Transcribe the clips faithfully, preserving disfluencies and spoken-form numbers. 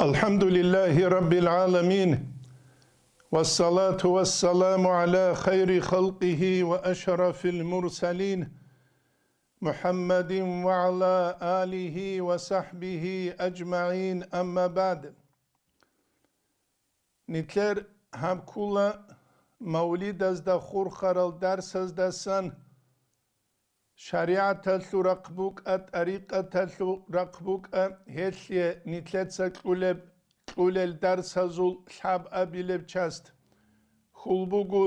الحمد لله رب العالمين، والصلاة والسلام على خير خلقه وأشرف المرسلين، محمد وعلى آله وصحبه أجمعين، أما بعد. Нилъер гьаб ккола мавлидазда хурхарал дарсаздасан. ШаригӀаталъул рахъ букӀа, тӀарикъаталъул рахъ букӀа, гьелъие нилъеца кьулеб, кьулел дарсазул лъабабилеб част хьул буго,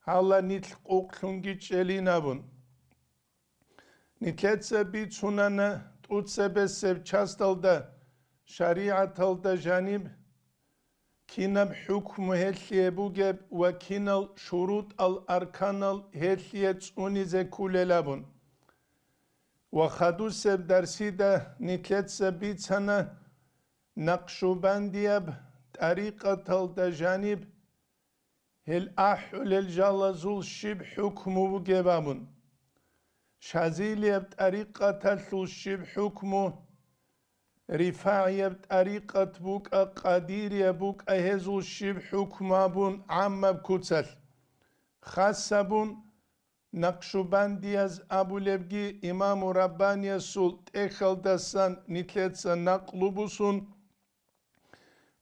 гьала нилъ къукълъунги чӀелин абун. Нилъеца бицунана тӀуцебесеб часталда шаригӀаталда жаниб кинаб хӀукму гьелъие бугеб ва кинал шурутӀал-арканал гьелъие цӀунизе кколел абун. Ва хадусеб дарсида нилъеца бицана накъшубандияб тӀарикъаталда жаниб гьел ахӀулел жалазул щиб хӀукму бугеб абун. Шазилияб тӀарикъаталъул щиб хӀукму, рифагӀияб тӀарикъат букӀа, къадирияб букӀа, гьезул щиб хӀукму абун гӀаммаб куцалъ. Хас абун, накъшубандияз абулебги имаму Раббаниясул тӀехьалдасан нилъеца накълу бусун,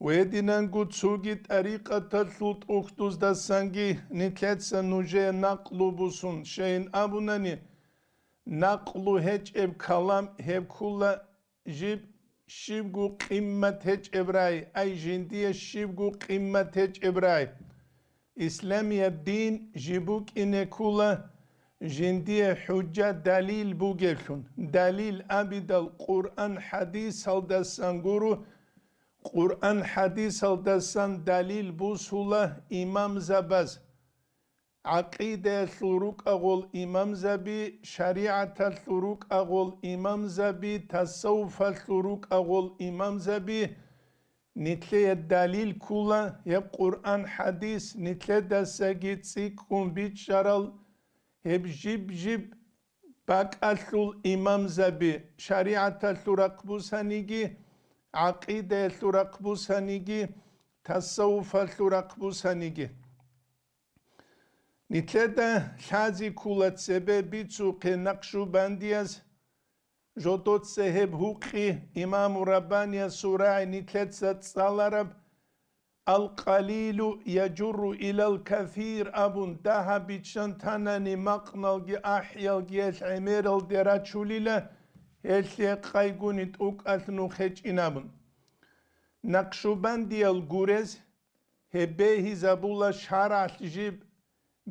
ва гьединанго цоги тӀарикъаталъул тӀухьдуздасанги нилъеца нужее накълу бусун, щайин абунани, накълу гьечӀеб калам гьеб ккола жиб щибго къиммат гьечӀеб рагӀи, ай, жиндие щибго къиммат гьечӀеб рагӀи. Исламияб дин жиб букӀине ккола жиндие хӀужжа, далил бугеблъун. Далил абидал Къуръан хӀадисалдасан гуро, Къуръан хӀадисалдасан далил бусула имамзабаз. ГӀакъидаялъул рукӀагъул имамзаби, шаригӀаталъул рукӀагъул имамзаби, тасаввуфалъул рукӀагъул имамзаби, нилъее далил ккула гьеб Къуръан-хӀадис, нилъедасаги цӀикӀкӀун бичӀчӀарал гьеб жиб-жиб бакӀалъул имамзаби, шаригӀаталъул рахъ бусаниги, гӀакъидаялъул рахъ бусаниги, тасаввуфалъул рахъ бусаниги. Нилъеда лъази ккула цебе бицухъе накъшубандияз, жодоца гьеб гьукъи имаму Раббаниясул рагӀи нилъеца цӀалараб: «Ал-къалилу яжурру илал касир», – абун, дагьаб биччан танани, макъналги ахӀиялги гьелъ гӀемералде рачулила, гьелъие къайгуни тӀукӀалъ нух гьечӀин абун. Накъшубандиял гурез, гьеб бегьизабула шаргӀалъ жиб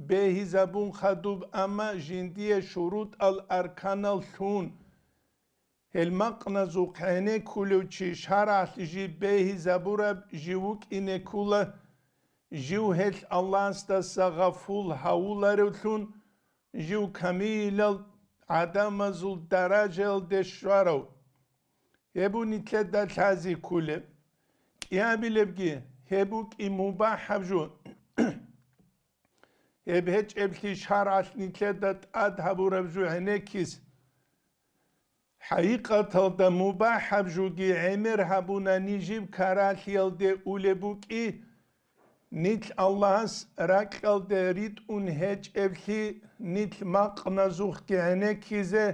бегьизабун хадуб, амма жиндие шурутӀал арканал лъун. Гьел макъназухъ гӀенеккулев чи шаргӀалъ жиб бегьизабураб жив вукӀине ккула, жив гьелъ Аллагьасдаса гъафул гьавуларевлъун, жив камилал гӀадамазул даражаялде щварав. Гьеб нилъеда лъази ккулеб. КӀиабилебги гьеб букӀи мубахӀаб жо. Гьеб гьечӀеблъи шаргӀалъ нилъеда тӀад гьабураб жо гӀенеккиз. ХӀакъикъаталда мубахӀаб жоги гӀемер гьабуна нижиб каралъиялде улеб букӀи, нилъ Аллагьас ракьалде ритӀун гьечӀеблъи нилъ макъназухъги гӀенеккизе,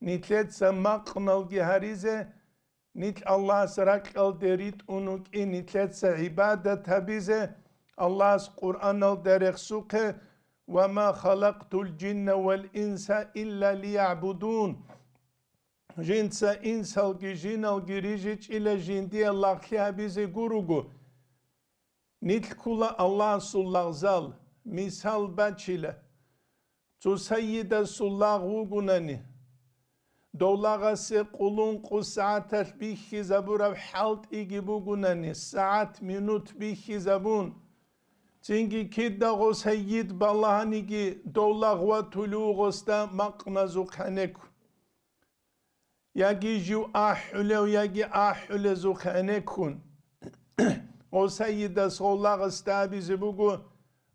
нилъеца макъналги гьаризе, нилъ Аллагьас ракьалде ритӀун вукӀин нилъеца гӀибадат гьабизе, Аллагьас Къуръаналда рехсухъе: «Ва ма халакътул жинна вал инса илля лиягӀбудун». Жинца инсалги жиналги рижичӀила жиндие лагълъи гьабизе гуруго. Нилъ ккула Аллагьасул лагъзал, мисал бачила. Цо сайидасул лагъ вугунани, дов лагъасе къулункъу сагӀаталъ бихьизабураб хӀалтӀиги бугунани, сагӀат-минут бихьизабун, цинги кидаго сайид балагьаниги дов лагъ ватулев гъосда макъназухъ гӀенеккун. Яги жив ахӀулев, яги ахӀулезухъ гӀенеккун. Гъов сайидас гъов лагъасда абизе буго: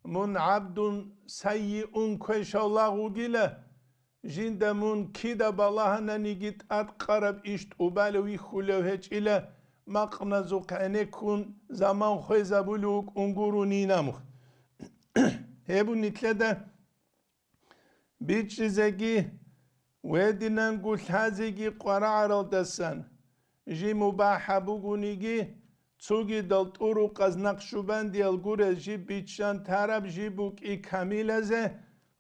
«Мун гӀабдун сайиун квешав лагъ вугила, жинда мун кида балагьананиги тӀадкъараб иш тӀубалев вихьулев гьечӀила, макъназухъ гӀенеккун заман хвезабулев вукӀун гурони намух. Гьеб нилъеда бичӀчӀизеги, гьединанго лъазеги къварагӀаралдасан, жи мубахӀа бугониги, цогидал тӀурукъаз накъшубандиял гурез жиб биччан тараб жиб букӀи камилазе,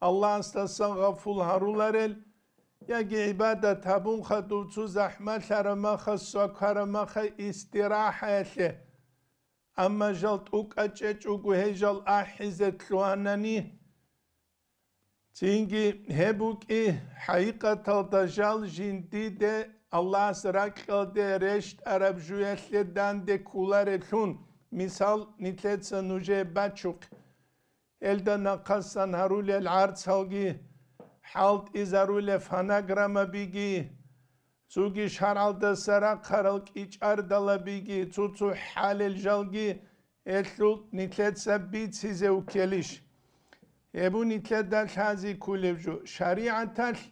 Аллагьасдасан гъафул гьаруларел, яги гӀибадат гьабун хадуб цо захӀмалъараб маха, свакараб маха истирахӀаялъе. Амма жал тӀукӀа чӀечӀого гьей жал ахӀизе лъугьанани, цинги гьеб букӀи, хӀакъикъаталда жал жиндиде Аллагьас ракьалде рещтӀараб жуялъе данде кколареблъун, мисал, нилъеца нужее бачухъ. Гьелда нахъасан гьарулел гӀарцалги, хӀалтӀизарулел фонограммабиги, цоги шаргӀалдаса рахъарал кӀичӀардалабиги, цо-цо хӀалел жалги, гьелъул нилъеца бицизе вуккелищ? Гьеб нилъеда лъази кколеб жо, шаригӀаталъ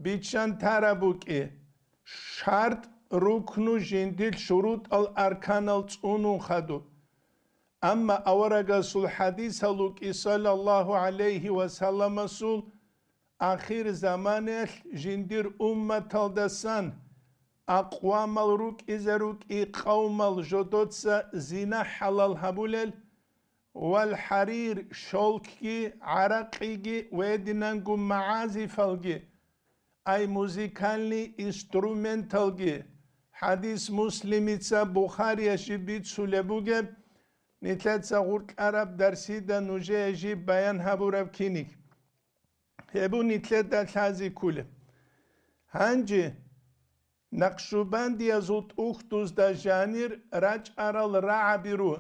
биччан тараб букӀи, шартӀ, рукну, жиндир шурутӀал, арканал цӀунун хадуб. Амма аварагасул хӀадисал рукӀи, саллаллагьу гӀалайгьи ва салламасул, ахир заманаялъ жиндир умматалдасан акъвамал рукӀизе рукӀи къавмал жодоца зина хӀалал гьабулел, вал хӀарир, шолкги, гӀаракъиги ва гьединанго магӀазифалги, ай музыкальный инструменталги. ХӀадис Муслимица, Бухарияс жиб бицулеб бугеб, нилъеца гъуркьараб дарсида нужее жиб баян гьабураб киниг. Гьеб нилъеда лъази кколеб. Гьанже накъшубандиязул тӀухьдузда жанир рачӀарал рагӀаби ру.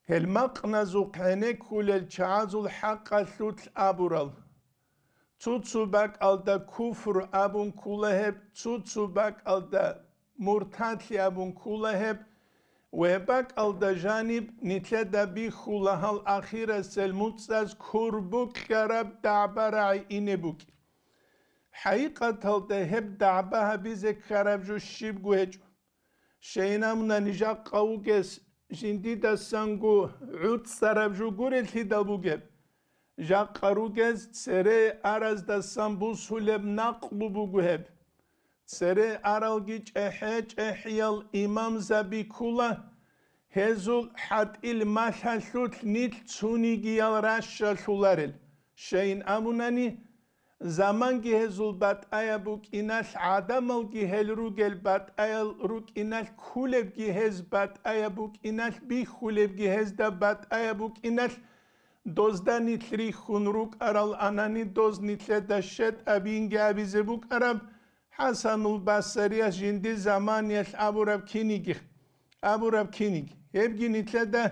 Гьел макъназухъ гӀенеккулел чагӀазул хӀакъалъулъ абурал. Цо-цо бакӀалда куфр абун ккула гьеб, цо-цо бакӀалда муртадлъи абун ккула гьеб, ва гьеб бакӀалда жаниб нилъеда бихьула гьал ахирасел муцӀаз кур букьараб дагӀба рагӀи ине букӀи. ХӀакъикъаталда гьеб дагӀба гьабизе ккараб жо щибго гьечӀо. Щайин абуна, жакъа вугес жиндидасанго гӀуцӀараб жо гурелъидал бугеб. Жакъа ругез цере араздасан бусулеб накълу буго гьеб. Цере аралги чӀехӀе-чӀехӀиял имамзаби ккула, гьезул хӀатӀил малъалъулъ нилъ цунигиял ращалъуларел. Щайин абунани, заманги гьезул батӀаяб букӀиналъ, гӀадамалги гьел ругел батӀаял рукӀиналъ, ккулебги гьез батӀаяб букӀиналъ, бихьулебги гьезда батӀаяб букӀиналъ, дозда нилъ рихьун рукӀарал анани, доз нилъеда щетӀабинги абизе букӀараб, ХӀасанул Басарияс жиндир заманиялъ абураб киниги, абураб киниги, гьебги нилъеда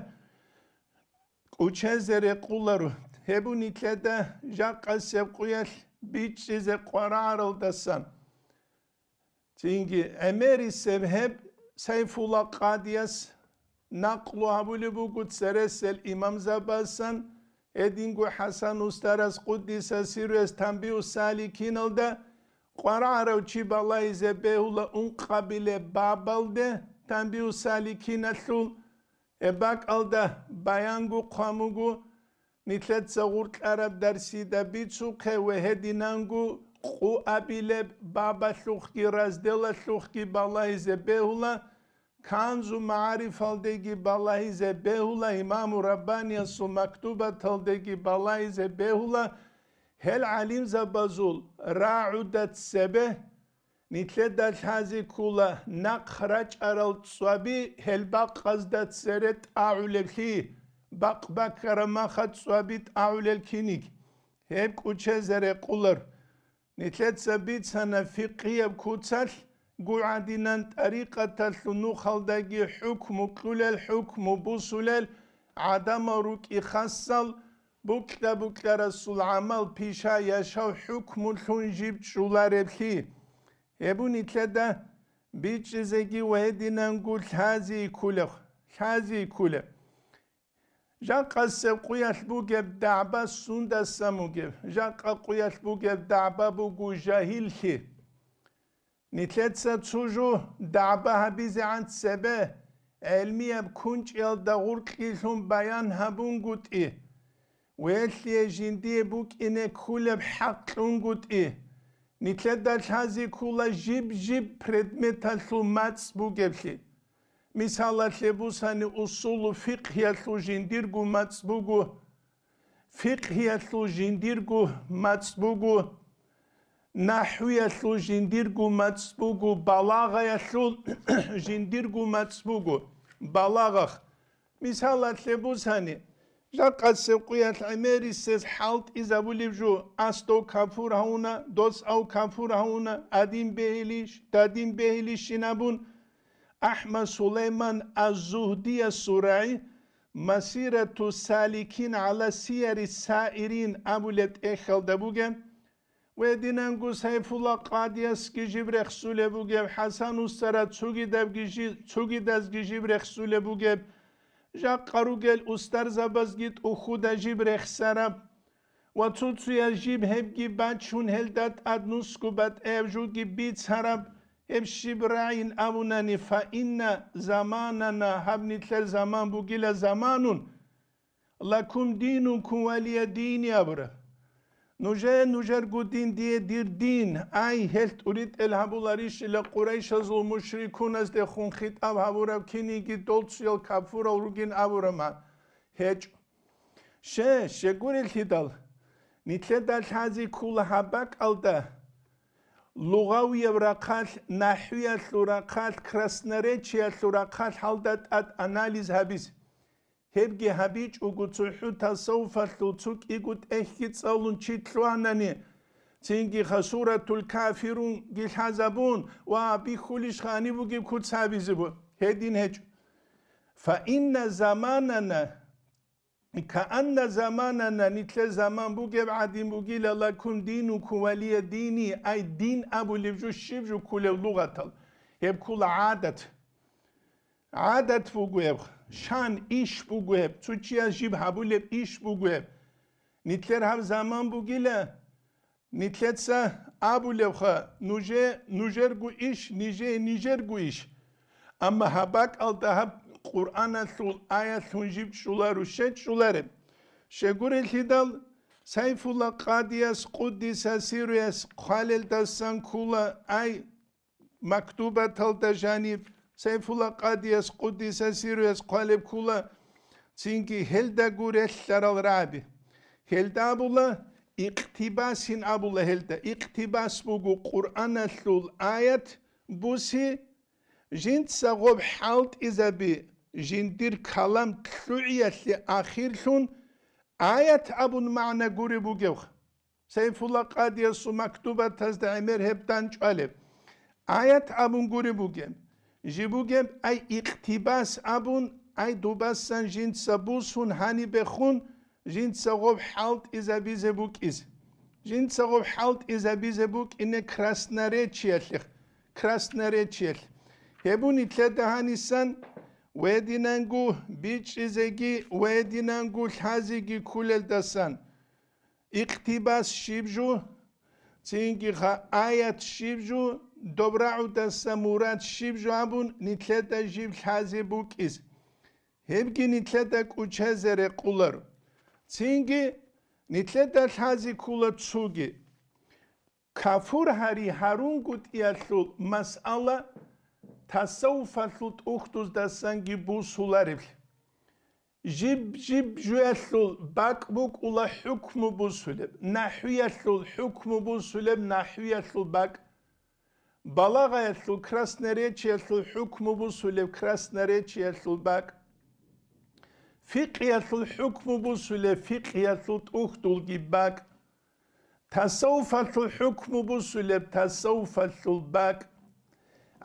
кӀучезе рекъуларо, гьеб нилъеда жакъасеб къуялъ бичӀчӀизе къварагӀаралдасан. Цинги гӀемерисеб гьеб Сайфулла Къадияс накълу гьабулеб буго цересел имамзабасан, гьединго ХӀасан устарас, къуддиса сирругьу, Танбигьу саликиналда, къварагӀарав чи балагьизе бегьула ункъабилеб бабалде, Танбигьу саликиналъул, гьеб бакӀалда баянгу хъван буго, нилъеца гъуркьараб дарсида бицухъе ва гьединанго къуабилеб бабалъухъги разделалъухъги балагьизе бегьула, Канзу магӀарифалдеги балагьизе бегьула, Имаму Раббаниясул мактубаталдеги балагьизе бегьула, гьел гӀалимзабазул рагӀуда цебе нилъеда лъази ккула нахъ рачӀарал цӀваби гьел бакъазда цере тӀагӀулеблъи, бакъ баккараб маха цӀваби тӀагӀулел киниг, гьеб кӀучезе рекъулар. Нилъеца бицана фикъгьияб куцалъ гугӀадинан тӀарикъаталъул нухалдаги хӀукму кьулел, хӀукму бусулел, гӀадамал рукӀи хасал, букьа-букьарасул гӀамал, пиша яшав хӀукмулъун жиб чӀулареблъи. Гьеб нилъеда бичӀчӀизеги ва гьединанго лъази ккулеб, лъази ккулеб. Жакъасеб къуялъ бугеб дагӀба сундасан бугеб? Жакъа къуялъ бугеб дагӀба буго жагьиллъи. Нилъеца цо жо дагӀба гьабизегӀан цебе, гӀелмияб кунчӀиялда гъуркьилъун баян гьабунгутӀи, велъие жиндие букӀине кколеб хӀакъ кьунгутӀи, нилъеда лъази ккола жиб-жиб предметалъул мацӀ бугеблъи. Мисалалъе бусани, усулу фикъгьиялъул жиндирго мацӀ буго, фикъгьиялъул жиндирго мацӀ буго, нахӀвиялъул жиндирго мацӀ буго, балагъаялъул жиндирго мацӀ буго, балагъах. Мисалалъе бусани, жакъасеб къуялъ гӀемерисез хӀалтӀизабулеб жо, асдав кафур гьавуна, досав кафур гьавуна, адин бегьилищ, дадин бегьилищин абун, АхӀмад Сулайман аз-Зугьдиясул рагӀи «Масирату саликин гӀала сияри саирин» абулеб тӀехьалда бугеб. Гьединанго Сайфулла Къадиясги жиб рехсулеб бугеб, ХӀасан устараз цогидабги жи-, цогидазги жиб рехсулеб бугеб, жакъа ругел устарзабазги тӀухьуда жиб рехсараб ва цо-цояз жиб гьебги бачун, гьелда тӀад нусго батӀаяб жоги бицараб, гьеб щиб рагӀин абунани, фаинна заманана, гьаб нилъер заман бугила заманун, «Лакум динукум валия дини», абура. Нужее нужерго дин, дие дир дин. Ай, гьелъ тӀуритӀел гьабуларищила Къурайшазул мушрикуназде хун хитӀаб гьабураб киниги долцуял кафурал ругин абурама? ГьечӀо. Ще, щегурелъидал, нилъеда лъази ккула гьаб бакӀалда, лугъавияб рахъалъ, нахӀвиялъул рахъалъ, красноречиялъул рахъалъ гьалда тӀад анализ гьабизе. Гьебги гьабичӀого цохӀо тасаввуфалъул цо кӀиго тӀехьги цӀалун чи лъугьанани, цинги ха Суратул Кафирунги лъазабун ва бихьулищ гьаниб бугеб куц гьабизе бу-, гьедин гьечӀо. Фаинна заманана, каанна заманана, нилъер заман бугеб гӀадин бугила, лакум динукум валия дини, ай дин абулеб жо щиб жо кколеб лугъатал? Гьеб ккола гӀадат. ГӀадат буго гьеб, шан иш буго гьеб, цо чияс жиб гьабулеб иш буго гьеб. Нилъер гьаб заман бугила, нилъеца абулебха, нужее нужерго иш, нижее нижерго иш. Амма гьаб бакӀалда гьаб Къуръаналъул аялъун жиб чӀоларо, щай чӀолареб? Щегурелъидал, Сайфулла Къадияс, къуддиса сируяс, хъвалелдасан ккола, ай, мактубаталда жаниб, Сайфулла Къадияс, къуддиса сируяс, хъвалеб ккола, цинги гьелдаго релълъарал рагӀаби. Гьелда абула, икътибасин абула гьелда. Икътибас буго Къуръаналъул аят буси, жинца гъоб хӀалтӀизаби, жиндир калам лъугӀиялъе ахирлъун аят абун магӀна гуреб бугебха. Сайфулла Къадиясул мактубатазда гӀемер гьеб данчӀвалеб. Аят абун гуреб бугеб. Жиб бугеб, ай икътибас абун, ай дубасан жинца бусун гьанибехун, жинца гъоб хӀалтӀизабизе букӀизе. Жинца гъоб хӀалтӀизабизе букӀине красноречиялъе, красноречиялъе. Гьеб нилъеда гьанисан, гьединанго бичӀчӀизеги, гьединанго лъазеги кколелдасан. Икътибас щиб жо, цинги ха аят щиб жо, доб рагӀудаса мурад щиб жо абун нилъеда жиб лъазе букӀиз. Гьебги нилъеда кӀучазе рекъолар. Цинги нилъеда лъазе ккола цоги. Кафур гьари гьарунгутӀиялъул масъала тасаввуфалъул тӀухьдуздасанги бусуларевлъи. Жиб-жиб жуялъул бакӀ букӀула хӀукму бусулеб, нахӀвиялъул хӀукму бусулеб, нахӀвиялъул бакӀ, балагъаялъул, красноречиялъул хӀукму бусулеб, красноречиялъул бакӀ, фикъгьиялъул хӀукму бусулеб, фикъгьиялъул тӀухьдулги бакӀ, тасаввуфалъул хӀукму бусулеб, тасаввуфалъул бакӀ,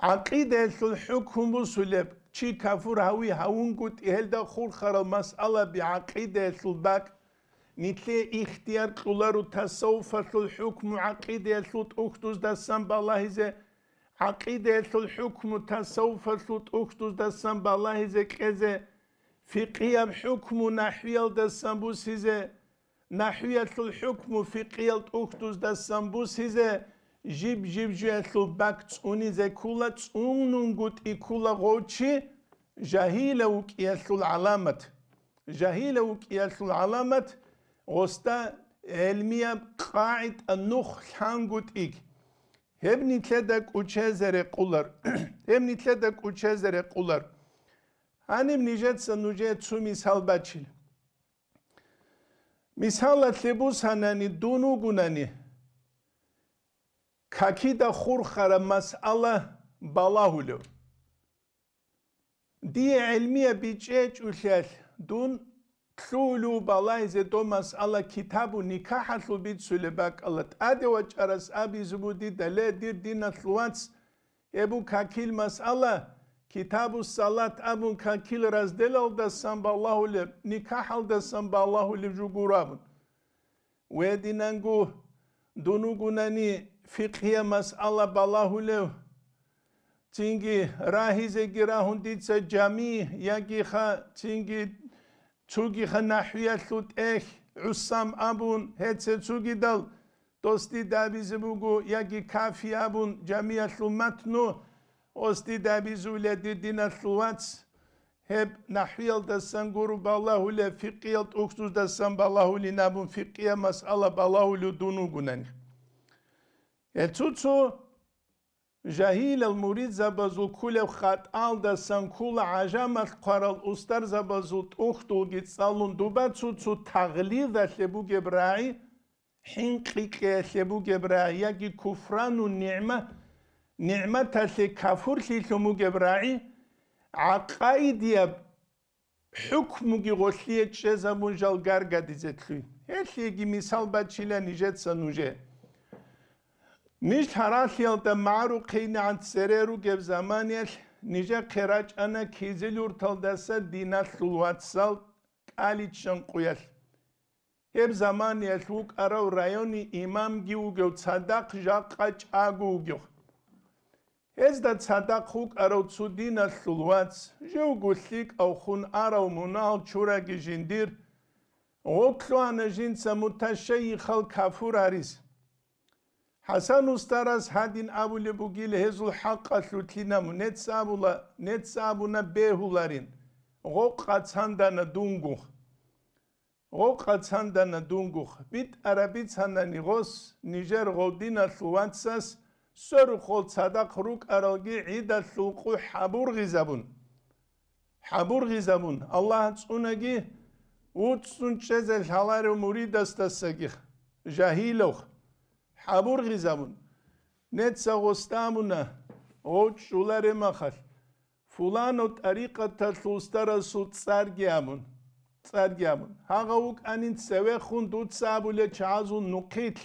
гӀакъидаялъул хӀукму бусулеб, чи кафур гьави гьавунгутӀи гьелда хурхарал масъалаби гӀакъидаялъул бакӀ, нилъее ихтияр кьоларо тасаввуфалъул хӀукму гӀакъидаялъул тӀухьдуздасан балагьизе, гӀакъидаялъул хӀукму тасаввуфалъул тӀухьдуздасан балагьизе кьезе, фикъгьияб хӀукму нахӀвиялдасан бусизе, нахӀвиялъул хӀукму фикъгьиял тӀухьдуздасан бусизе, жиб-жиб жуялъул бак цӀунизе ккула, цӀунгутӀи ккула гъов чи, жагьилав вукӀиялъул гӀаламат. Жагьилав вукӀиялъул гӀаламат, гъосда гӀелмияб къагӀида нух лъангутӀиг. Гьеб нилъеда кӀучезе рекъулар. Гьеб нилъеда кӀучезе рекъулар. Гьаниб нижеца нужее цо мисал бачила. Мисалалъе бусанани, дун вугунани, какида хурхараб масъала балагьулев. Дие гӀелмияб бичӀчӀичӀулъиялъ дун лъугьулев балагьизе дов масъала китабу никахӀалъул бицулеб бакӀала. ТӀаде вачӀарас абизе буго дида: «Ле, дир диналъул вац, гьеб буго какил масъала, китабу салат абун какил разделалдасан балагьулеб, никахӀалдасан балагьулеб жо гуро», – абун. Гьединанго дун вугунани фикъгьияб масъала балагьулев, цинги рагьизеги рагьун дица жами, ягиха, цинги цугиха нахӀвиялъул тӀехь гӀусам абун, гьеце цугидал дос дида абизе буго, яги кафи абун жамиялъул матну, дос дида абизулеб дир диналъул вац, гьеб нахӀвиялдасан гуро балагьулеб, фикъгьиял тӀухьдуздасан балагьулин абун, фикъгьияб масъала балагьулев дун вугунани. Гьел цо-цо жагьилал муридзабазул кколеб хатӀалдасан ккола гӀажамалъ хъварал устарзабазул тӀухьдулги цӀалун, дуба цо-цо тагълидалъе бугеб рагӀи, хӀинкъи-кьеялъе бугеб рагӀи яги куфрану нигӀма-, нигӀматалъе кафурлъилъун бугеб рагӀи, гӀакъаидияб хӀукмуги гъолъие чӀезабун жал гаргадизе лъугьин. Гьелъиеги мисал бачила нижеца нужее. Ниж лъаралъиялда магӀарухъейилан цере ругеб заманиялъ нижехъе рачӀана Кизилюрталдаса диналъул вацал КӀаличчанкъуялъ. Гьеб заманиялъ вукӀарав райони имамги вугев, цадахъ жакъа чӀаго вугев. Гьезда цадахъ вукӀарав цо диналъул вац, живго лъикӀав хун арав мунагьал чураги жиндир, гъо лъугьана жинца муташайихал кафур гьаризе. ХӀасан устарас гьадин абулеб бугила гьезул хӀакъалъулъин абун, нецц абула, нецц абуна бегьуларин, гъо къацандана дунго. Гъо къацандана дунго, битӀараб бицанани гъос, нижер гъов диналъул вацас сверухъ цадахъ рукӀаралги гӀидалъул къо хӀабургъизабун. ХӀабургъизабун, Аллагь цӀунаги, вуцӀцӀун чӀезе лъаларев муридасдасаги, жагьилав, хӀабургъизабун. Нецц гъосда абуна, гъов чӀолареб мехалъ, фуланав тӀарикъаталъул устарасул цӀарги абун, цӀарги абун. Гьагъав вукӀанин цевехун дуца абулел чагӀазул нухъилъ,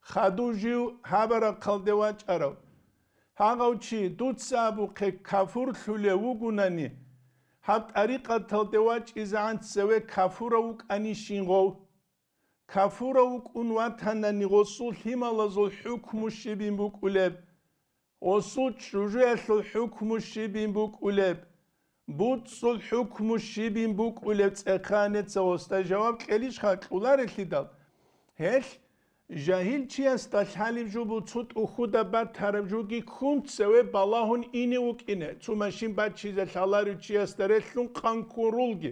хадув жив гьаб рахъалде вачӀарав. Гьагъав чи дуца абухъе кафурлъулев вугунани, гьаб тӀарикъаталде вачӀизегӀан цеве кафурав вукӀанищин гъов? Кафурав вукӀун ватанани, гъосул лъималазул хӀукму щибин букӀулеб? Гъосул чӀужуялъул хӀукму щибин букӀулеб? БуцӀцӀул хӀукму щибин букӀулеб? ЦӀехъа нецц гъосда жаваб кьелищха кьоларелъидал? Гьелъ жагьил чиясда лъалеб жо буго цо тӀухьуда батараб жоги ккун цеве балагьун ине вукӀине, цо машин баччизе лъаларев чиясда релълъун къан ккун рулги.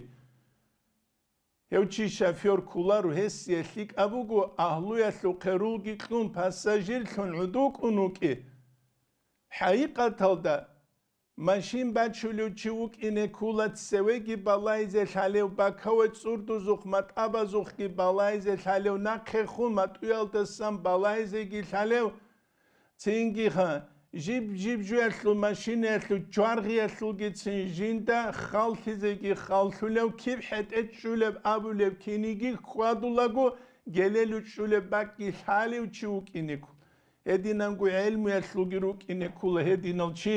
Гьев чи шофер кколаро, гьесие лъикӀаб буго, агьлуялъухъе рулги кьун, пассажирлъун гӀодов вукӀин вукӀи. ХӀакъикъаталда, машин бачулев чи вукӀине ккола цевеги балагьизе лъалев, бакаве цӀурдузухъ, матӀабазухъги балагьизе лъалев, нахъехун матӀуялдасан балагьизеги лъалев, Цинги ха, жиб-жиб жуялъул машинаялъул чваргъиялъулгицин жинда халлъизеги халлъулев, киб хӀетӀе чӀулеб абулеб киниги хьвадулаго гелел чӀулеб бакӀги лъалев чи вукӀинеко. Гьединанго гӀелмуялъулги рукӀинекула гьединал чи.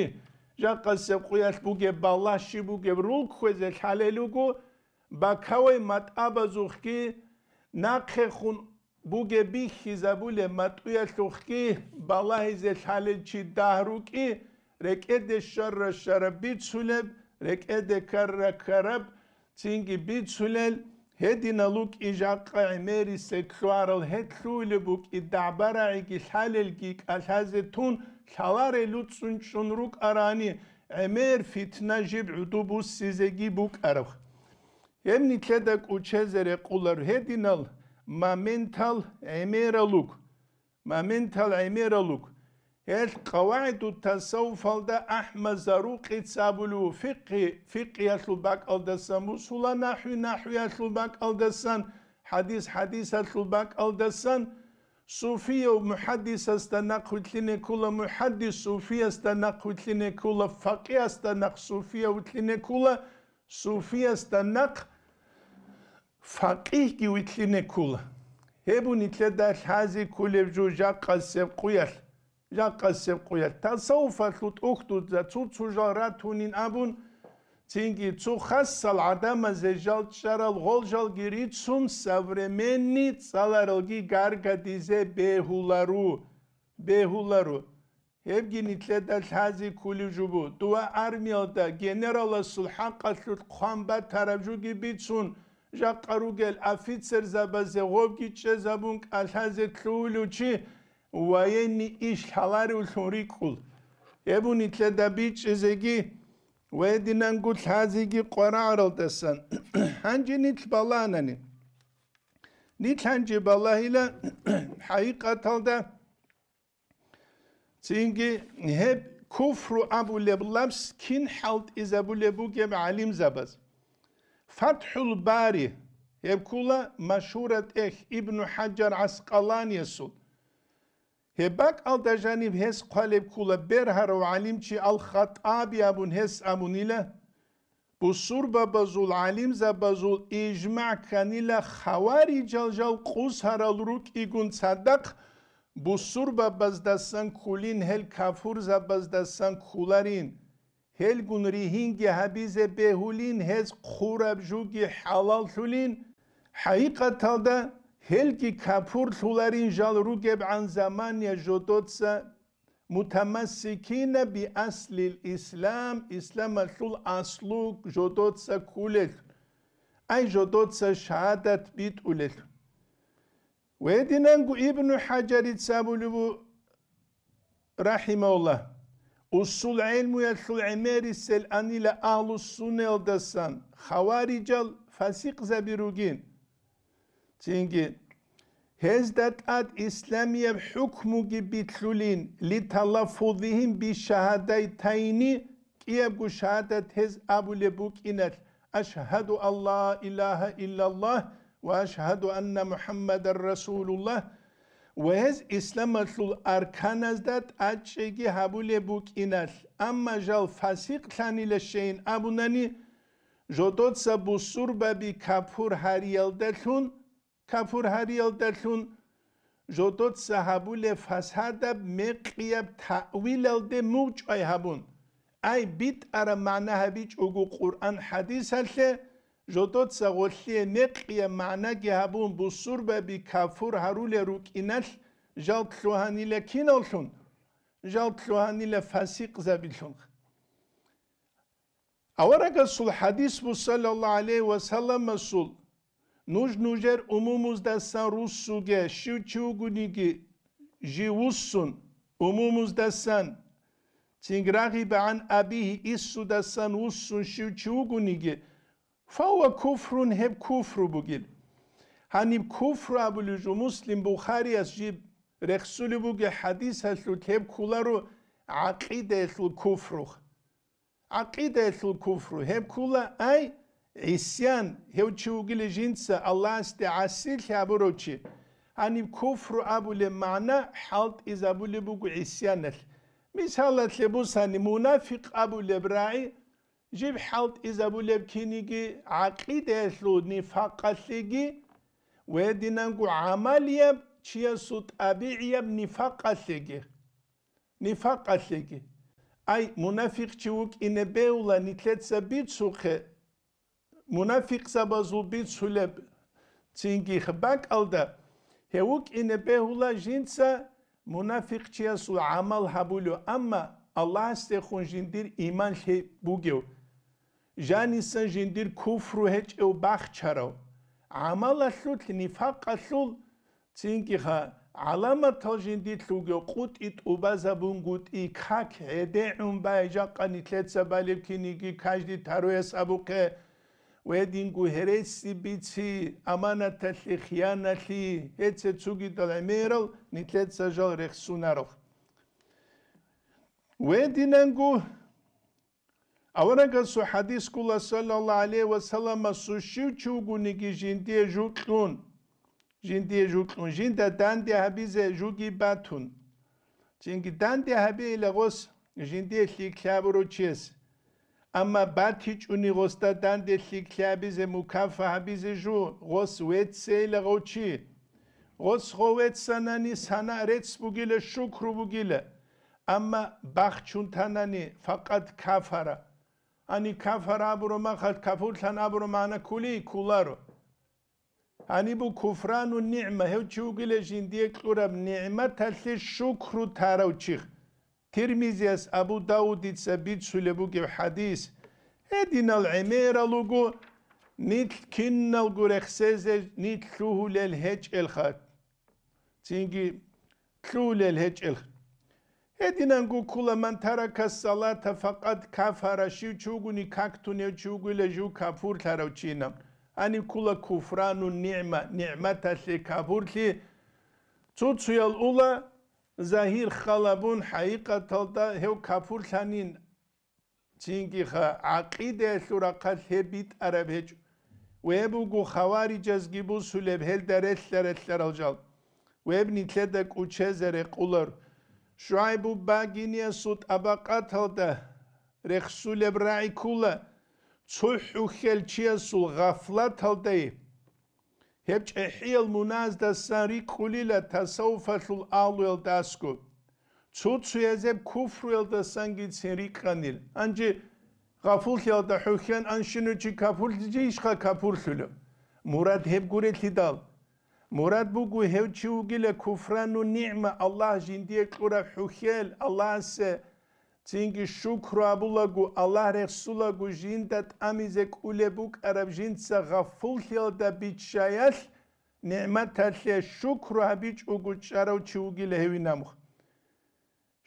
Жакъасеб къуялъ бугеб балагь щиб бугеб рул кквезе лъалел руго, бакавай матӀабазухъги нахъехун бугеб бихьизабулеб матӀуялъухъги балагьизе лъалел чи дагь рукӀи, рекӀеде щарра-щараб бицулеб, рекӀеде ккарра-ккараб цинги бицулел, Гьединал рукӀи жакъа гӀемерисел лъугьарал, гьед лъугьулеб букӀи дагӀба-рагӀиги лъалелги кӀалъазе тун лъаларел луцӀцӀун чӀун рукӀарани, гӀемер фитна жиб гӀуду буссизеги букӀараб. Гьеб нилъеда кӀучезе рекъолар гьединал моментал гӀемерал руго. Моментал гӀемерал руго. Гьел къавагӀиду тасаввуфалда АхӀмад Зарукъица абулев фикъгьи, фикъгьиялъул бакӀалдасан бусула, нахӀви, нахӀвиялъул бакӀалдасан, хӀадис, хӀадисалъул бакӀалдасан, суфияв мухӀаддисасда нахъвилълъине ккола, мухӀаддис суфиясда нахъвилълъине ккола, факъигьасда нахъ суфияв вилълъине ккола, суфиясда нахъ факъигьги вилълъине ккола. Гьеб нилъеда лъази кколеб жо жакъасеб къуялъ, жакъасеб къуялъ. Тасаввуфалъул тӀухьдузда цо-цо жал ратунин абун, цинги цо хасал гӀадамазе жал чӀарал гъол жалги рицун, современный цӀаларалги гаргадизе бегьуларо, бегьуларо. Гьебги нилъеда лъази кколев жо буго. Дова армиялда генераласул хӀакъалъулъ хъван батараб жоги бицун, жакъа ругел офицерзабазе гъобги чӀезабун кӀалъазе лъугьулев чи военный иш лъаларевлъун рикӀкӀун. Гьеб нилъеда бичӀчӀизеги ва гьединанго лъазеги къварагӀаралдасан. Гьанже нилъ балагьанани. Нилъ гьанже балагьила хӀакъикъаталда. Цинги гьеб куфру абулеб лапс кин хӀалтӀизабулеб бугеб гӀалимзабаз? ФатхӀул Бари, гьеб ккола машгьураб тӀехь Ибну ХӀажар ГӀаскъаланиясул. Гьеб бакӀалда жаниб гьес хъвалеб ккола бергьарав гӀалимчи Ал-ХаттӀаби абун, гьес абунила: Бусурбабазул гӀалимзабазул ижмагӀ кканила, хаварижал жал къусарал рукӀигун цадахъ бусурбабаздасан кколин, гьел кафурзабаздасан кколарин. Гьелгун ригьинги гьабизе бегьулин, гьез хъураб жуги хӀалаллъулин. ХӀакъикъаталда гьелги кафурлъуларин жал ругебгӀан заман я жодоца мутамассикина би аслил ислам, исламалъул аслу жодоца кколел, ай жодоца шагьадат битӀулел. Гьединанго Ибну ХӀажарица абулеб бу-, рахӀимагьуллагь, усул гӀелмуялъул гӀемерисел анила агьлу-суннаялдасан хаварижал фасикъзаби ругин. Цинги, гьезда тӀад исламияб хӀукмуги битлъулин, литалаффузихим бишагьадатайни, кӀиябго шагьадат гьез абулеб букӀиналъ: «Ашгьаду ан ла илагьа иллаллагь ва ашгьаду анна МухӀаммадан расулуллагь», ва гьез исламалъул арканазда тӀадчӀеги гьабулеб букӀиналъ, амма жал фасикълъанила щейин абунани, жодоца бусурбаби капур гьариялдалъун, капур гьариялдалъун, жодоца гьабулеб фасадаб мекъияб таъвилалде мугъчӀвай гьабун, ай битӀараб магӀна гьабичӀого Къуръан хӀадисалъе, жодоца гъолъие мекъияб магӀнаги гьабун, бусурбаби капур гьарулел рукӀиналъ жал лъугьанила кинавлъун? Жал лъугьанила фасикъзабилъун. Аварагасул хӀадис буго, саллаллагьу гӀалайгьи ва салламасул: «Нуж нужер умумуздасан руссуге, щив чи вугониги жив вуссун, умумуздасан, цинги рагъиба гӀан абигьи, иссудасан вуссун щив чи вугониги, фагьува куфрун, гьеб куфру бугин». Гьаниб куфру абулев жо Муслим, Бухарияс жиб рехсулеб бугеб хӀадисалъулъ гьеб кколаро гӀакъидаялъул куфру. ГӀакъидаялъул куфру гьеб ккола, ай, гӀисян, гьев чи вугила жинца Аллагьасде гӀасилъи гьабурав чи. Гьаниб куфру абулеб магӀна хӀалтӀизабулеб буго гӀисяналъ. Мисалалъе бусани, мунафикъ абулеб рагӀи жиб хӀалтӀизабулеб киниги гӀакъидаялъул нифакъалъеги ва гьединанго гӀамалияб чиясул тӀабигӀияб нифакъалъеги. Нифакъалъеги. Ай, мунафикъчи вукӀине бегьула нилъеца бицухъе, мунафикъзабазул бицулеб цинги бакӀалда, гьев вукӀине бегьула жинца мунафикъчиясул гӀамал гьабулев, амма Аллагьасдехун жиндир иман лъей бугев, жанисан жиндир куфру гьечӀев бахчарав, гӀамалалъулъ, нифакъалъул, цинги-ха, гӀаламатал жиндилъ вугев къутӀи тӀубазабунгутӀи как гӀедегӀун бай, жакъа нилъеца балеб киниги каждый таруяс абухъе, гьединго гьереси бици, аманаталъе хияналъи, гьеце цугидал гӀемерал нилъеца жал рехсунарал. Гьединанго Аварагасул хадис ккола, саллаллагьу гӀалайгьи ва салламасул, щив чи вугониги жиндие жукьун, жиндие жукьун, жинда данде гьабизе жуги батун. Цинги данде гьабейила гъос жиндие лъикӀлъи гьабурав чияс. Амма батичӀони гъосда данде лъикӀлъи гьабизе, мукафа гьабизе жу, гъос веццейила гъов чи. Гъос гъов веццанани, сана рецц бугила, шукру бугила. Амма бахчун танани, факъат кафара. Ани кафара абуро махалъ, капурлъан абуро магӀна ккули кколаро. Гьаниб бу куфрану нигӀма, гьев чи вугила жиндие кьураб нигӀматалъе шукру тарав чи. Тирмизияс Абу Давудица бицулеб бугеб хадис. Гьединал гӀемерал руго, нилъ киналго рехсезе нилъ лъугьулел гьечӀелха. Цинги лъугьулел гьечӀел. Гьединанго ккола, ман тарака салата факъат кафара, щив чи вугони как тунев чи вугила жив капурлъарав чинаб. Гьаниб ккола куфрану нигӀма, нигӀматалъе капурлъи. Цо-цоял ула, загьир халабун, хӀакъикъаталда гьев капурлъанин. Цинги-ха, гӀакъидаялъул рахъалъ гьеб битӀараб гьечӀо. Гьеб буго хаварижазги бусулеб гьелда релълъа-релълъарал жал. Гьеб нилъеда кӀучезе рекъолар. ШугӀайбу багиниясул тӀабакъаталда рехсулеб рагӀи ккола, цо хӀухьел чиясул гъафлаталдай. Гьеб чӀехӀиял муназдасан рикӀкӀулила тасаввуфалъул агьлуялдасго. Цо-цояз гьеб куфруялдасангицин рикӀкӀанил. Гьанже гъафуллъиялда хӀухьан анщинав чи капурлъичӀищха капурлъулев? Мурад гьеб гурелъидал. Мурад буго гьев чи вугила куфрану нигӀма, Аллагь жиндие кьураб хӀухьел, Аллагьасе Цинги шукру абулаго, Аллагь рехсулаго жинда тӀамизе кӀулеб букӀараб жинца гъафуллъиялда биччаялъ, нигӀматалъе шукру гьабичӀого чӀарав чи вугила гьевинаб.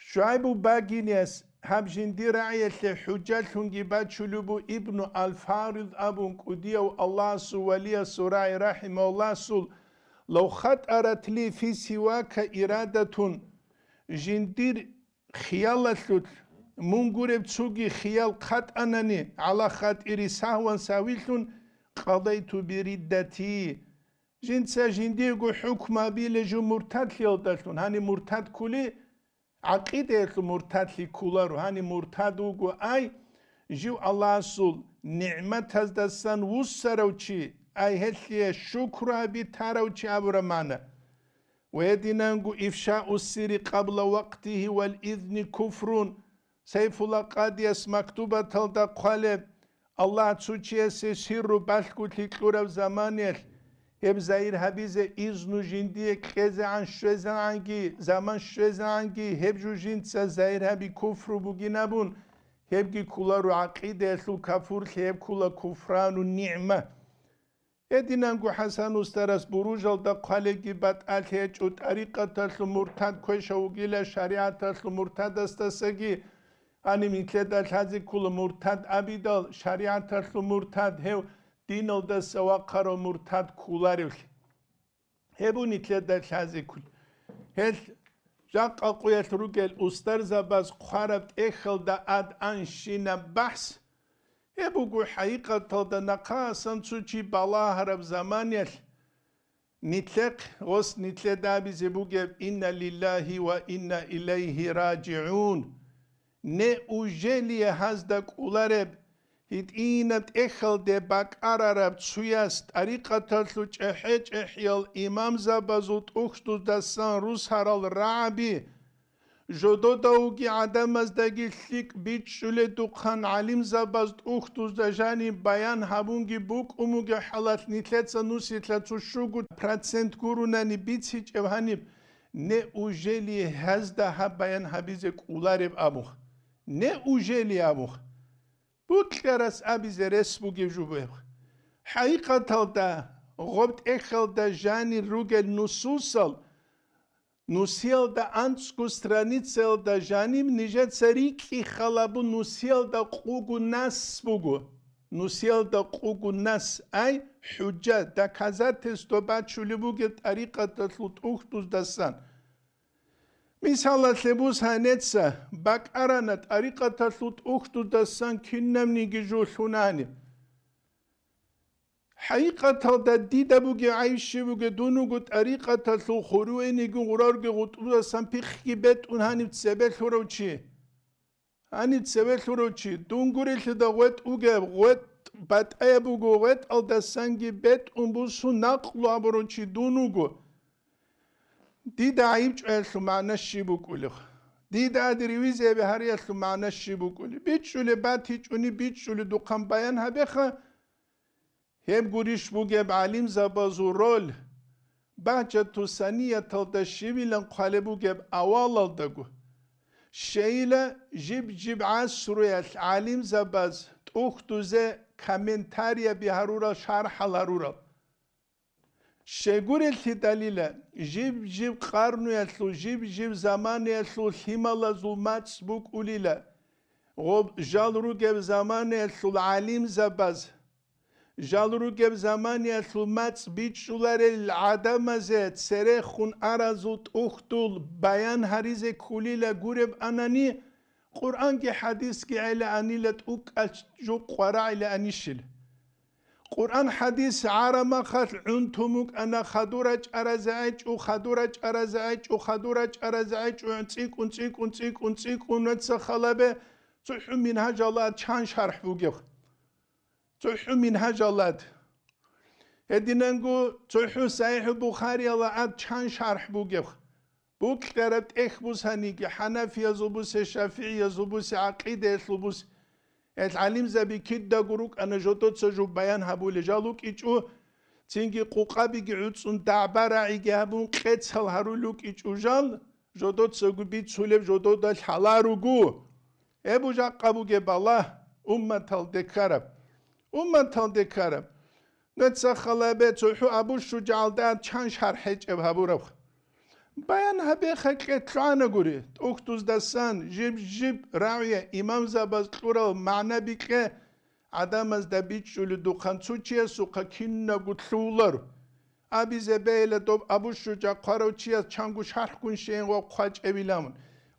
ШугӀайбу багинияс гьаб жиндир рагӀиялъе хӀужалъунги бачулеб бу Ибну Аль-Фарид абун кӀудияв Аллагьасул валиясул рагӀи рахӀимагьуллагьасул: «Лав хатӀарат ли фи сивака ирадатун», жиндир хиялалъулъ, мун гуреб цоги хиял хъатӀанани, гӀала хатӀири сагьван сагьвилъун, къадайту бириддати. Жинца жиндиего хӀукму абиле жо муртадлъиялдалъун, гьаниб муртад ккули, гӀакъидаялъул муртадлъи кколаро, гьаниб муртад вуго ай, жив Аллагьасул нигӀматаздасан вуссарав чи, ай гьелъие шукру гьаби тарав чи абураб магӀна. Ва гьединанго ифшаус сирри къабла вакътигьи вал изни куфрун, Сайфулла къадияс мактубаталда хъвалеб, Аллагь цо чиясе сирру балъголъи кьураб заманиялъ, гьеб загьир гьабизе изну жиндие кьезегӀан щвезегӀанги, заман щвезегӀанги, гьеб жо жинца загьир гьаби куфру бугин абун, гьебги кколаро гӀакъидаялъул капурлъи, гьеб ккола куфрану нигӀма. Гьединанго ХӀасан устарас Буружалда хъвалебги батӀалъи гьечӀо, тӀарикъаталъул муртад квешав вугила шаригӀаталъул муртадасдасаги. Гьаниб нилъеда лъазе ккола муртад абидал, шаригӀаталъул муртад, гьев диналдаса вахъарав муртад кколаревлъи. Гьеб нилъеда лъазе ккола. Гьел жакъа къуялъ ругел устарзабаз хъвараб тӀехьалда ад анщинаб бахӀс. Гьеб буго хӀакъикъаталда нахъасан цо чи балагьараб заманиялъ, нилъехъ гъос нилъеда абизе бугеб: «Инна лиллагьи ва инна илайгьи ражигӀун». Неужели гьазда кӀолареб, гьитӀинаб тӀехьалде бакӀарараб цуяс тӀарикъаталъул чӀехӀе-чӀехӀиял имамзабазул тӀухьдуздасан русарал рагӀаби, жододавги гӀадамаздаги лъикӀ бичӀчӀуледухъан гӀалимзабаз тӀухьдузда жаниб баян гьабунги букӀун бугеб хӀалалъ, нилъеца нусилъа цо щуго процент гурунани бицичӀеб гьаниб, неужели гьазда гьаб баян гьабизе кӀолареб абун? Неужели абун? Букьарас абизе рес бугеб жо бугеб. ХӀакъикъаталда Гъоб тӀехьалда жанир ругел нусусал, нусиялда анцӀго страницаялда жаниб нижеца рикӀкӀи халабун нусиялда къугу нас буго. Нусиялда къугу нас, ай, хӀужжа, доказательство бачулеб бугеб тӀарикъаталъул тӀухьдуздасан. Мисалалъе бус гьанеца бакӀарана тӀарикъаталъул тӀухьдуздасан кинабниги жо лъунани. ХӀакъикъаталда дида бугеб гӀайиб щиб бугеб, дун вуго тӀарикъаталъул хуруениги гъурарги гъутӀбузасан пихъги бетӀун гьаниб цебе лъурав чи. Гьаниб цеве лъурав чи, дун гурелъида гъветӀ вугеб, гъветӀ батӀаяб буго, гъветӀалдасанги бетӀун бусун накълу абурав чи дун вуго. Дида гӀайиб чӀваялъул магӀна щиб букӀулеб? Дида гьади ревизия гьариялъул магӀна щиб букӀулеб? БичӀчӀулеб батичӀони, бичӀчӀулеб духъан баян гьабеха. Гьеб гурищ бугеб гӀалимзабазул роль, багьчату санияталда щивилан хъвалеб бугеб авалалдаго. Щайила жиб-жиб гӀасруялъ гӀалимзабаз тӀухьдузе комментарияби гьарурал, шархӀал гьарурал. Щайгурелъидалила, жиб-жиб къарнуялъул, жиб-жиб заманаялъул лъималазул мацӀ букӀулила, гъоб жал ругеб заманаялъул гӀалимзабаз, жал ругеб заманаялъул мацӀ бичӀчӀуларел гӀадамазе церехун аразул тӀухьдул баян гьаризе ккулила гуреб анани, Къуръанги хӀадисги гӀелаанила тӀукӀал жукъ къварагӀилаанищил. Къуръан хӀадис гӀарамахалъ гӀунтун букӀана хадур рачӀаразе гӀечӀо, хадур рачӀаразе гӀечӀо, хадур рачӀаразе гӀечӀо, цӀикӀкӀун, цӀикӀкӀун, цӀикӀкӀун, цӀикӀкӀун, нуца халабе цохӀо мингьажалда чан шархӀ бугеб? ЦохӀо мингьажалда. Гьединанго цохӀо СахӀихӀул Бухариялда чан шархӀ бугеб? Букьараб тӀехь бусаниги, хӀанафиязул бусе, шафигӀиязул бусе, гӀакъидаялъул бусе. Гьел гӀалимзаби кидаго рукӀана жодоца жо баян гьабулел жал вукӀичӀо, цинги къукъабиги гӀуцӀун дагӀба-рагӀиги гьабун къецал гьарулел вукӀичӀо жал, жодоцаго бицулеб жодода лъаларуго. Гьеб жакъа бугеб балагь, умматалде ккараб. Умматалде ккараб. Нуца халабе цохӀо Абу ШужагӀалда чан шархӀ гьечӀеб гьабураб. Баян гьабеха кье лъугӀанагури, тӀухьдуздасан жиб-жиб рагӀия имамзабаз кьурал магӀнаби кье, гӀадамазда бичӀчӀулеб духъан цо чиясухъа кинабго лъугьуларо. Абизе бегьила доб Абу ШужагӀ хъварав чияс чанго шархӀгун щейин ва хъвачӀевилан.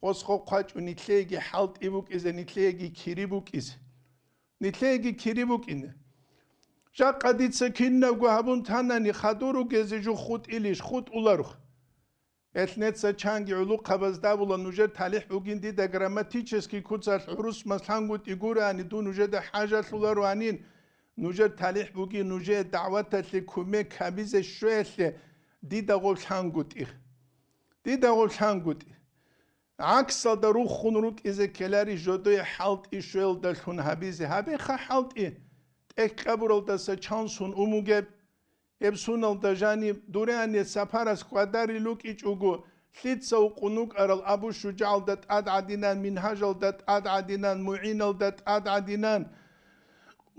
Гъос хъвачӀо нилъееги хӀалтӀи букӀизе, нилъееги кири букӀизе. Нилъееги кири букӀине. Жакъа дица кинабго гьабун танани, хадур ругезе жо хутӀилищ? ХутӀуларо. Гьелъ неца чанги гӀулухъабазда абула, нужер талихӀ бугин дида грамматический куцалъ гӀурус маслъангутӀи гурани, дун нужеда хӀажалъулароанин, нужер талихӀ бугин нужее дагӀваталъе кумек гьабизе щвеялъе дида гъов лъангутӀи. Дида гъов лъангутӀи. ГӀаксалда руххун рукӀизе ккелари жодое хӀалтӀи щвелдалъун гьабизе. Гьабеха хӀалтӀи, тӀехь кьабуралдаса чан сун умугеб, гьеб суналда жаниб, дуреани сапарас хьвадарил рукӀичӀого, лъица вукъун вукӀарал Абу ШужагӀалда тӀад гӀадинан, Мингьажалда тӀад гӀадинан, МугӀиналда тӀад гӀадинан,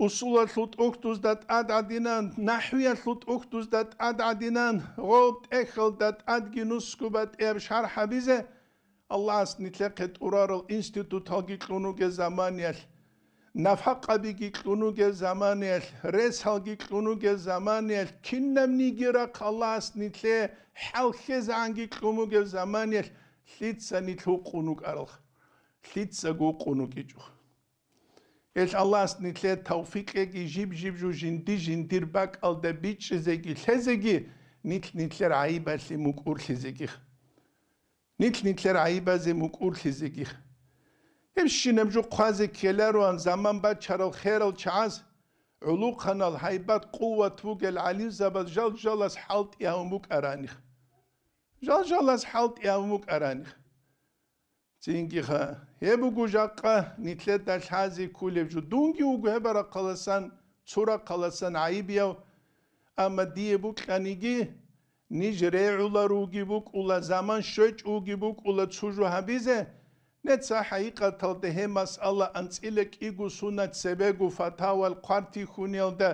усулалъул тӀухьдузда тӀад гӀадинан, нахӀвиялъул тӀухьдузда тӀад гӀадинан, гъоб тӀехьалда тӀадги нусго батӀияб шархӀ гьабизе, Аллагьас нилъехъе тӀурарал институталги кьун вугеб заманиялъ, нафакъабиги кьун вугеб заманиялъ, ресалги кьун вугеб заманиялъ, кинабниги рахъ Аллагьас нилъее хӀалхьезегӀанги кьун вугеб заманиялъ лъица нилъ вукъун вукӀаралха, лъицаго вукъун вукӀичӀо. Гьелъ Аллагьас нилъее тавфикъ кьеги, жиб-жиб жо жинди-жиндир бакӀалда бичӀчӀизеги лъезеги, нилъ нилъер гӀайибалъе мукӀурлъизеги. Нилъ нилъер гӀайибазе мукӀурлъизеги. Гьебщинаб жо хъвазе ккелароан заман бачарал херал чагӀаз, гӀулухъанал гьайбат-къуват бугел гӀалимзабаз жал-жалас хӀалтӀи гьавун букӀараних. Жал-жалас хӀалтӀи гьавун букӀараних. Цинги ха, гьеб буго жакъа нилъеда лъазе кколеб жо. Дунги вуго гьеб рахъаласан, цо рахъаласан гӀайибияв, амма дие букьаниги, ниж регӀуларуги букӀула, заман щвечӀуги букӀула цо жо гьабизе, неца хӀакъикъаталда гьеб масъала анцӀила кӀиго сунат цебего фатавал хъвартихьуниялда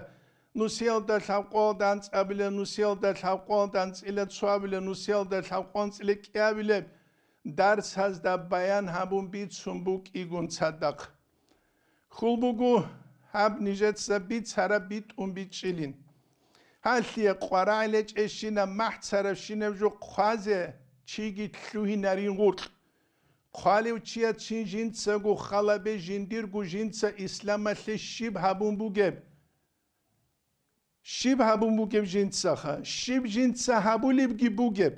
нусиялда лъабкъоялда анцӀабилеб, нусиялда лъабкъоялда анцӀила цоабилеб, нусиялда лъабкъоялда анцӀила кӀиабилеб дарсазда баян гьабун бицун букӀигун цадахъ. Хьул буго гьаб нижеца бицараб битӀун бичӀчӀилин. Гьалъие къварагӀел гьечӀейщинаб, махӀцарабщинаб жо хъвазе чиги лъугьинарин гъоркь. Хъвалев чияцин жинцаго халабе жиндирго жинца исламалъе щиб гьабун бугеб? Щиб гьабун бугеб жинцаха? Щиб жинца гьабулебги бугеб?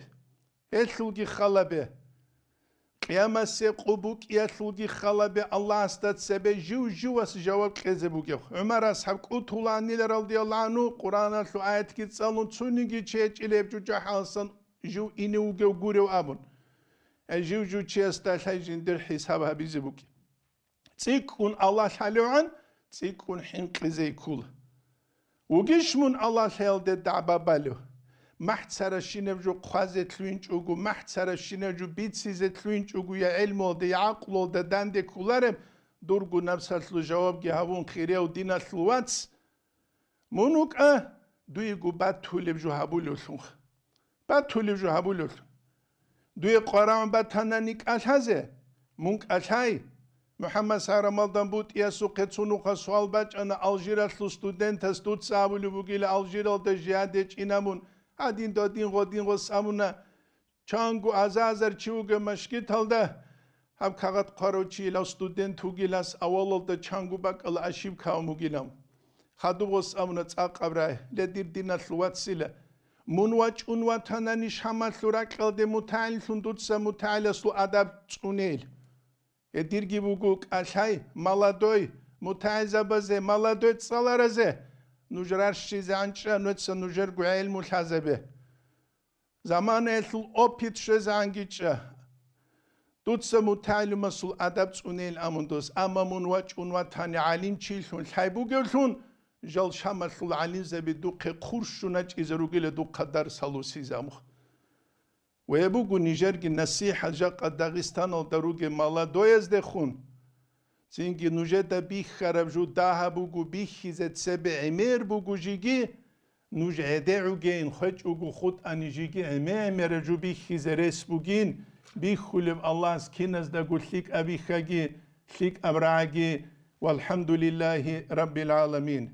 Гьелъулги халабе. Къиямасе къу букӀиялъулги халабе Аллагьасда цебе жив-живас жаваб кьезе бугеб. ГӀумар асхӀаб кӀутуланила радияллагьу гӀангьу, Къуръаналъул аятги цӀалун, цониги чи гьечӀила гьеб жужахӀаласан жив ине вугев гурев абун. Э, жив-жив чиясда лъай жиндир хӀисаб гьабизе букӀи. ЦӀикӀкӀун Аллагь лъалевгӀан, цӀикӀкӀун хӀинкъизе ккола. Вугищ мун Аллагь лъаялде дагӀба балев? МахӀцаращинаб жо хъвазе лъугьинчӀого, махӀцаращинаб жо бицизе лъугьинчӀого, я гӀелмуялда, я гӀакълуялда данде кколареб, дурго напсалъул жавабги гьабун, хирияв диналъул вац, мун вукӀа, дуего батулеб жо гьабулевлъунха. Батулеб жо гьабулевлъун. Дуе къварагӀун батанани кӀалъазе, мун кӀалъай. МухӀаммад Саграмалдан БутӀиясухъе цо нухалъ суал бачӀана Алжиралъул студентас, дуца абулеб бугила Алжиралда жигьад гьечӀин абун, гьадин додин гъодин гъос абуна, чанго аза-азар чи вугев машгиталда, гьаб кагъат хъварав чи илав студент вугилас авалалда чанго бакӀала ошибка гьабун бугилан. Хадуб гъос абуна цӀакъаб рай, ле, дир диналъул вацила, мун вачӀун ватанани Шамалъул ракьалде мутагӀиллъун дуца мутагӀиласул адаб цӀунейил. Гьедирги буго кӀалъай, молодой, мутагӀилзабазе, молодой цӀаларазе, нуж рарщизе гӀанчӀа, нуца нужерго гӀелму лъазабе. Заманаялъул опыт щвезегӀанги чӀа. Дуца мутагӀилумасул адаб цӀунейил амун дос, амма мун вачӀун ватани гӀалимчилъун лъай бугевлъун, жал Шамалъул гӀалимзаби духъе хъурщуначӀизе ругила духъа дарс гьалусизе амух. Ва гьеб буго нижерги насихӀат жакъа Дагъистаналда ругеб молодояздехун. Цинги нужеда бихьараб жо дагьаб буго, бихьизе цебе гӀемер буго жиги, нуж гӀедегӀугейин, хвечӀого хутӀани жиги гӀеме-гӀемераб жо бихьизе рес бугин, бихьулеб Аллагьас киназдаго лъикӀаб бихьаги, лъикӀаб рагӀаги. ВалхӀамдулиллагьи раббил гӀаламин.